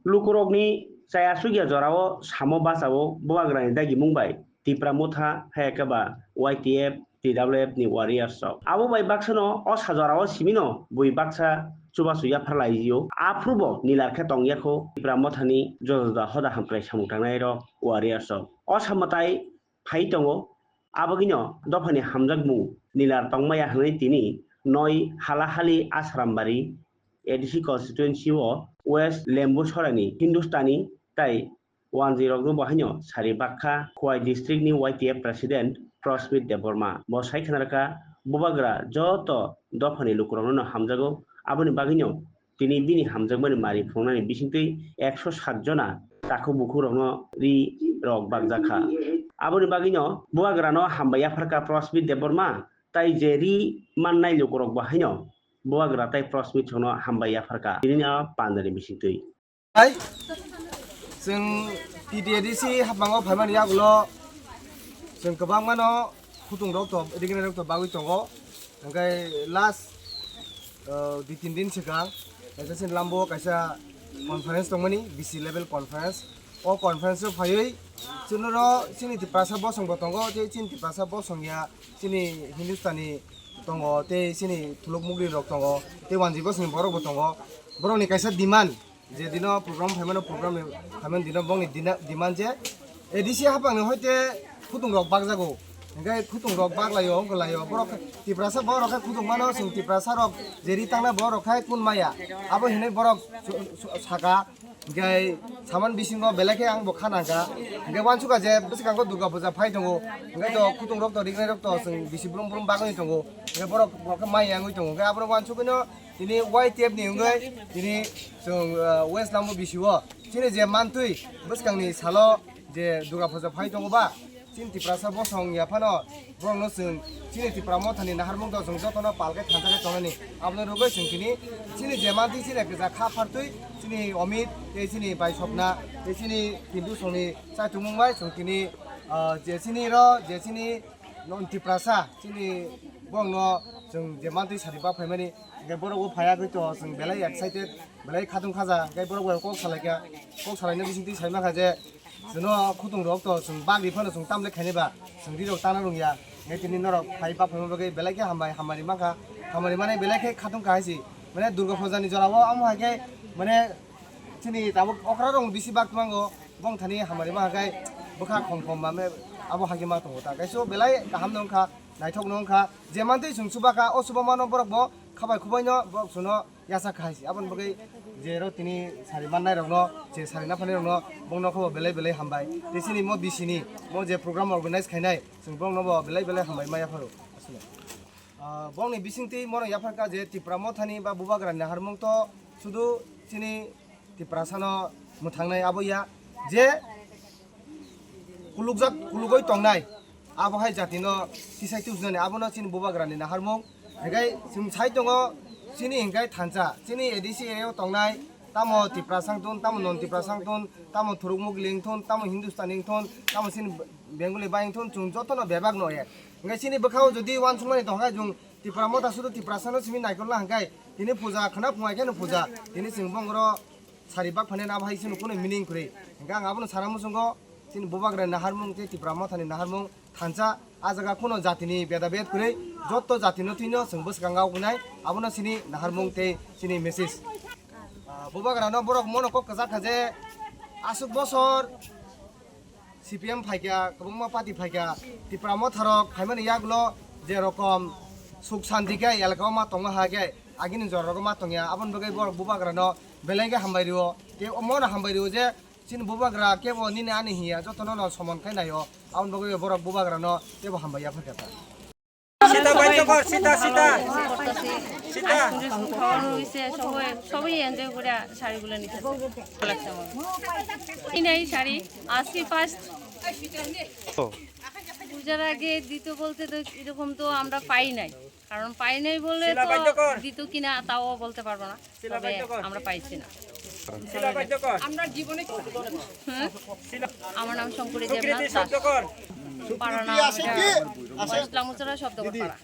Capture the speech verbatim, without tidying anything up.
Lukurokni chayasukya jorao samo bachao Bubagrani dagimung bai Tipra Motha hai khe ba Y T F, T W F ni warriors rok. Abo bai baksano o sa jorao simino bui baksa chubachu yaphar laijio. Aphrubo nilar khe tong yakho Tipra Mothani joda joda hoda hamkrai samung tangnai rok warriors rok. O samwtai phai tongo. Abagino dophani hamjakmung nilar tongmaya hwnwi tini noi Halahali Asrambari A D C constituency o West Lembusorani Hindustani tai wanjwi rokno bo haino sari bakha Khowai district ni Y T F president Prosmit Debbarma. Bo sai khna rwkha Bubagra joto dophani lukurokno no hamjago, aboni bagwino tini bini hamjakmani mari phunuknani bisingtwi ekso sat jona takhuk bukhukrokno ri rok bakjakha. Aboni bagwino Bubagrano hambai yapharkha Prosmit Debbarma, tai je ri mannai lukurok bo haino Bubagra tai Prosmit songno hambai yapharkha tinini a pandani bisingtwi. Hai, chwng T T A D C hapmango phaimani yagulo chwng kwbangmano khutung rok to, rignai rok to bagwi tongo. Hingke last, uh, dui tin din swkang kaisa chini lambo kaisa conference tongmani, B C level conference. O conference o phaiwi chwngno chini Tiprasa bosong bo tongo, tei chini Tiprasa bosong ya chini Hindustani tongo, tei chini thuluk mugri rok tongo, tei wanjwi bosongni borok bo tongo. Borokni kaisa demand, je dino program phaimano, program phaimani dino bongni dina-, demand je A D C haphangni hoite khutung rok bakjago. Hingke khutung rok baklaio, wngkha laio. Borok khe Tiprasa borok khe khutung mano, chwng Tiprasa rok je ri tangna borok khai kun maya. Abo hinwi borok su-, su-, saka. Hingke saman bisingo belai khe ang bo kha nangkha. Hingke wansukha je bwskango Durga Puja phai tongo. Hingke to khutung rok to rignai rok to chwng bisi brum brum bagwi tongo. Hingke borok bo khe mai yangwi tongo. Hingke aborok wansukgwino tini Y T F ni wngwi tini chwng, ah, West Lambo B C o chini je mantwi bwskangni salo je Durga Puja phai tongo ba, chini Tiprasa bosong ya phano borokno chwng chini Tipra Mothani naharmung to chwng jotono pal khe thansa khe tongnani. Aboni rwgwi chwng tini chini je mantwi chini kisa kha phartwi chini Omit tei chini bai Sopna tei chini Hindu songni chaitungmung bai chwng tini, ah, je chini ro je chini non Tiprasa chini borokno chwng je mantwi sari ba phaimani, hingke borok bo phaiya gwi to chwng belai excited, belai khatung khaja, hingke borok bai kok salaikha, kok salaina bisingtwi sai mankha je chwngno khutung rok to chwng bagri phano chwng tamle khaini ba chwng ri rok tana rwngya, hingke tini norok phai ba phaima bagwi belai khe hambai, hambai mankha, hambai mane belai khe khatung kha hai si, mane Durga Puja ni jora o amo hai khe mane chini tabuk okra rok bisi bak twango, bong thani hamari ma hai khe bwkha khom khom mame abo hai khe ma tongo ta, kaisa belai kaham no wngkha, naithok no wngkha, je mantwi chwng chuba kha o chuba mano borok bo khabai khubai no borok chwngno yachak kha hai se. Aboni bagwi je ro tini sari mannai rokno, je sari naphanai rokno, bongno khe bo belai belai hambai. Tei chini mo B C ni mo je program organize khainai, chwng bongno bo belai belai hambai ma yapharo. Aswk. Ah, bongni bisingtwi mono yaphar kha je Tipra Mothani ba Bubagrani naharmung to sudu chini Tiprasano mwthangnai abo ya je kulukjak, kulugoi tongnai, abo hai jatino tisai tubujnani, abono chini Bubagrani naharmung. Hingke chwng sai tongo, chini hingke thansa, chini A D C area o tongnai, tamo Tiprasa wngthun, tamo non Tiprasa wngthun, tamo thuruk mugli wngthun, tamo Hindustani wngthun, tamo chini Bengali bai wngthun, chwng jotono bebak no ek. Hingke chini bwkhao jodi uansukmani tongkha, chwng Tipra Motha sudu Tiprasano simi naikolna hingke, tini puja khwna phungai kheno puja, tini chwng bongoro sari bak phani abo hai chini kunu meaning kwrwi. Hingke ang abono sana muchungo, chini Bubagrani naharmung tei Tipra Mothani naharmung thansa, ah jaga kunu jatini beda bed kwrwi, joto jatino twino chwng bwskango wngnai, abono chini naharmung tei chini message. Ah, Bubagrano borok mono kok kwchak kha je aswk bosor C P M phaikha, kwbangma party phaikha, Tipra Motharok phaimani yagulo je rokom suk santi khe elakao ma tongma ha khe, agini jorrogo ma tongya, aboni bagwi borok Bubagrano belai khe hambai rio. Tei omono hambai rio je chini Bubagra kebo nini ani hiya, jotono no somon khai naio, aboni bagwi borok Bubagrano kebo hambai ya phai kha ta. Sita, বাইর কর, sita, sita. Sita. আজ পুজো খাওয়ানো হয়েছে, সবাই, সবাই এনজয় করে শাড়িগুলো নিতে লাগছে আমার। এই নেই শাড়ি, আজকে ফার্স্ট। পূজার আগে দিত বলতে তো এরকম তো আমরা পাই নাই, কারণ পাই নাই বলে তো দিত কিনা তাও বলতে পারবো না। তবে আমরা পাইছি না। আমরা জীবনে হুম? আমার নাম শঙ্করী দেবনাথ দাস। পাড়া নাম ওয়েস্ট লামুচড়া শব্দকর পাড়া।